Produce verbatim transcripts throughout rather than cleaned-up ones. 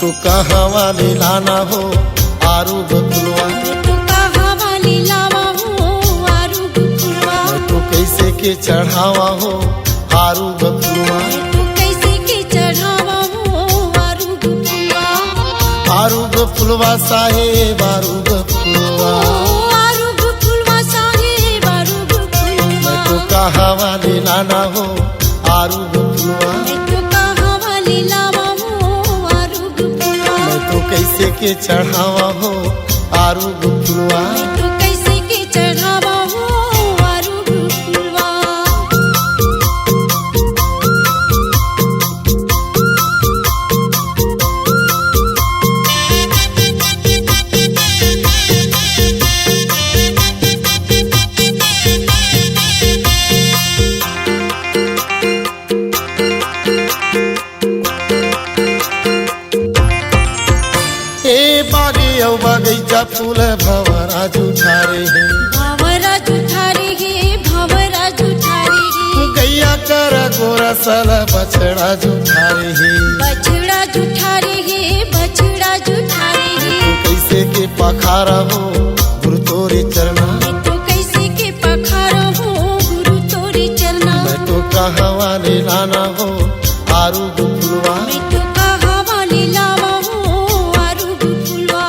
तो कहाँ वाले लाना हो आरूग फुलवा? मैं तो कहाँ वाले लावा हो आरूग फुलवा? मैं तो कैसे के चढ़ावा हो आरूग फुलवा? मैं तो कैसे के चढ़ावा हो आरूग फुलवा? आरूग फुलवा साहेब, आरूग फुलवा। ओ आरूग फुलवा साहेब, आरूग फुलवा। मैं तो कहाँ वाले लाना हो आरूग फुलवा? मैं तो कहाँ वाले लावा हो आरूग फुलवा? मैं तो कैसे के चढ़ावा हो आरूग फुलवा? मैं तो कैसे के चढ़ावा हो आरूग फुलवा? ए बागी अउ बगैचा फूल भंवरा जुठारे हे। भंवरा जुठारे हे, भंवरा जुठारे हे। गैया कर गोरस ल बछड़ा जुठारे हे। बछड़ा जुठारे हे, बछड़ा जुठारे हे। तू कैसे के पखारा हो गुरु तोरे चरना? मैं तो कैसे के पखारा हो गुरु तोरे चरना? मैं तो कहाँ वाले लाना हो आरूग फुलवा? मैं तो कहाँ वाले लावा हो आरूग फुलवा?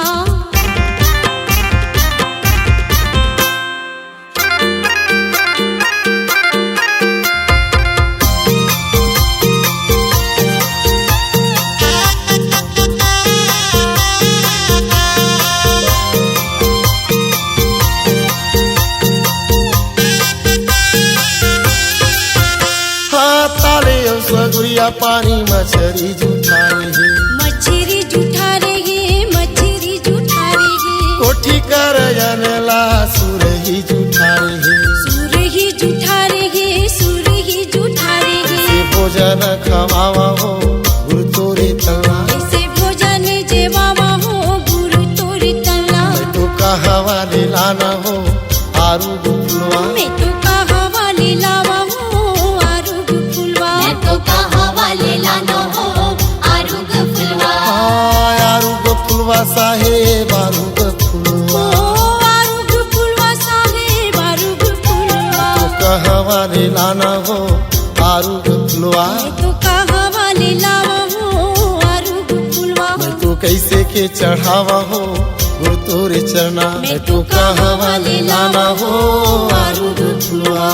हाँ, ताले अउ सगुरिया पानी मछरी जुठारे हे। मछरी जुठारे हे, मछरी जुठारे हे। कोठी कर अनला सुरही जुठारे हे। सुरही जुठारे हे, सुरही जुठारे हे। से भोजन खवावा हो गुरु तोरे तला। से भोजन जेवावा हो गुरु तोरे तला। मैं तो कहाँ वाले लाना हो आरूग फुलवा? मैं तो कहाँ वाले लावा हो आरूग फुलवा? मैं तो कहाँ वाले लाना हो आरूग फुलवा? हाँ, आरूग फुलवा साहेब, आरूग फुलवा। ओ आरूग फुलवा साहेब, आरूग फुलवा। तो कहाँ वाले लाना हो आरूग फुलवा? मैं तो कहाँ वाले लावा हो आरूग फुलवा? मैं तो कैसे के चढ़ावा हो गुरु तोरे चरना? मैं तो कहाँ वाले लाना हो आरूग फुलवा?